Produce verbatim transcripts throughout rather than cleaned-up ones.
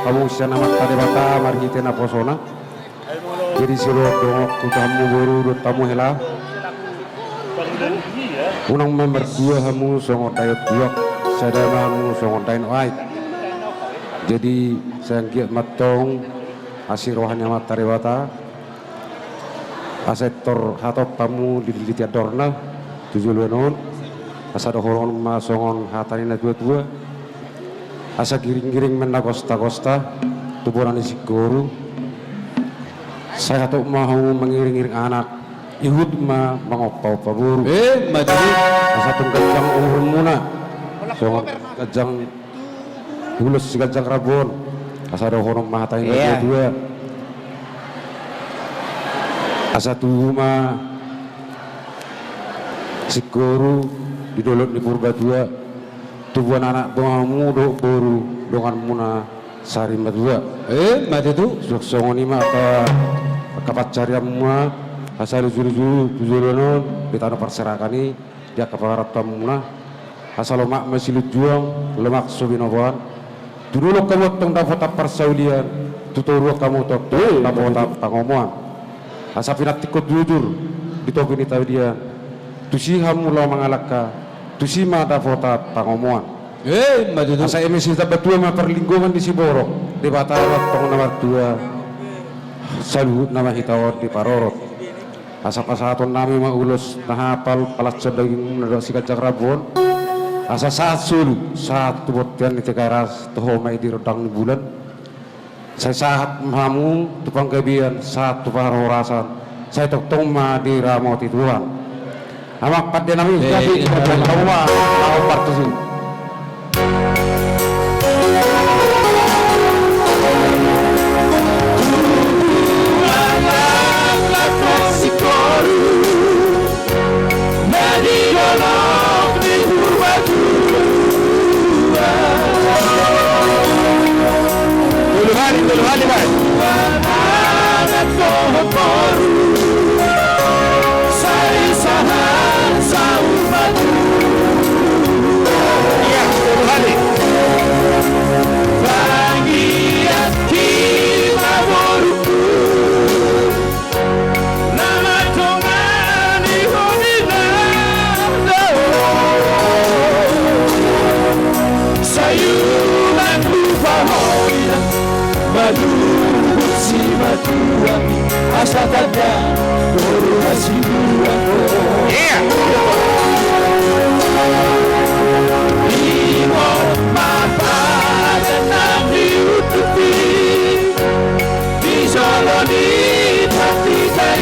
Hamu sian Amanta Debata marhite naposona. Jadi sidohot donganku tu hamu boru dohot hamu hela. Unang ma martua hamu songon daion tuak, sada ma hamu songon daion oaek. Jadi sai anggiat ma antong asi roha ni Amanta Debata. Asa pintor hatop hamu diliti andorna tu joloan on. Asa dohonon ma songon hata ni natuatua. Asa giringgiring ma na gostagosta tu bona ni singkoru. Sai hatop ma hamu mangiringiring anak, ihut ma mangompaompa boru. Eh, ma tutu. Asa tung ganjang umurmuna songon ganjang ulos siganjang rambu on. Asa dohonon ma hata ni natuatua. Asa tubu ma singkoru di dolok ni Purbatua. Tubuan anak donganmu dohot boru donganmuna sari matua. Eh, ma tutu. Suang songon i ma angka, angka pansarianmuna, asa luju-luju tu joloan on di tano parserahan i, di angka pangarantoanmuna. Asa lomak ma silunjuang, lomak so binoboan. Tu dolok hamu antong dapotan parsaulian, tu toruan hamu antong dapotan pangomoan. Asa pinantikhon jujur di topi ni tapian, tusi hamu laho mangalangka, tusi ma dapotan pangomoan. Eh, ma tutu. Asa eme sitambatua ma parlinggoman ni siborok, Debata ma antong na martua, saluhutna ma hita on diparorot. Asa pasahatonnami ma ulos na hapal, palansa dagingmuna dohot siganjang rambu on. Asa sahat solu, sahat tu bontean ni Tigaras, toho ma i di rondang ni bulan. Sai sahat ma hamu tu panggabean, sahat tu parhorasan, sai tongtong ma diramoti Tuhan. Amang pandenami, eh, jadi, eh, kita buat hamu ma, hamu partusi. Tolu hali, tolu hali, Pak. Iya, tolu hali. Sayuran rupa hoina, maluhut simatua, asa tanda boru hasibuan. Iya. Imo ma padan na niutupi. Di jolo ni tapita i.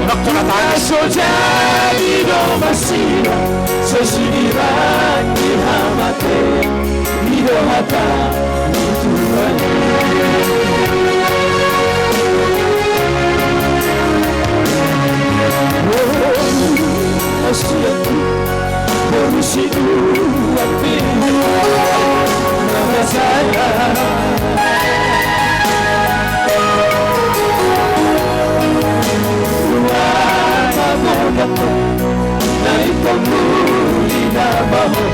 Dokter Atta. Na so jadi do masina, so sidiran ni hamate, i do hata ni Tuhan. Oh, kasihan. Boru sidua pe na basaya. Ruana bona na ingkon muli na baho.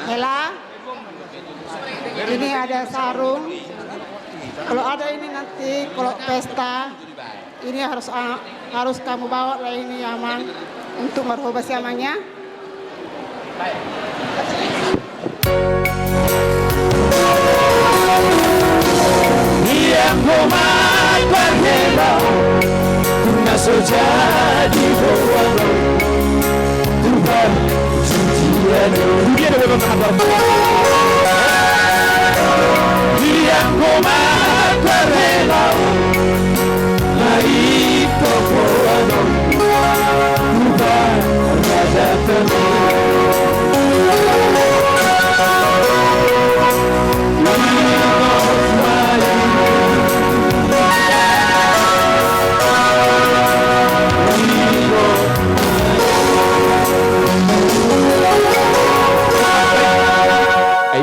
Hela, ini ada sarung. Kalau ada ini nanti, kalau pesta, ini harus, ah, harus kamu bawa lah ini, Amang, untuk marhobas ya, Amang, ya. Ia ho ma parhela, na so jadi ho alo. Ai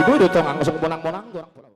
boi do tong, anggo songon bonang-bonang do.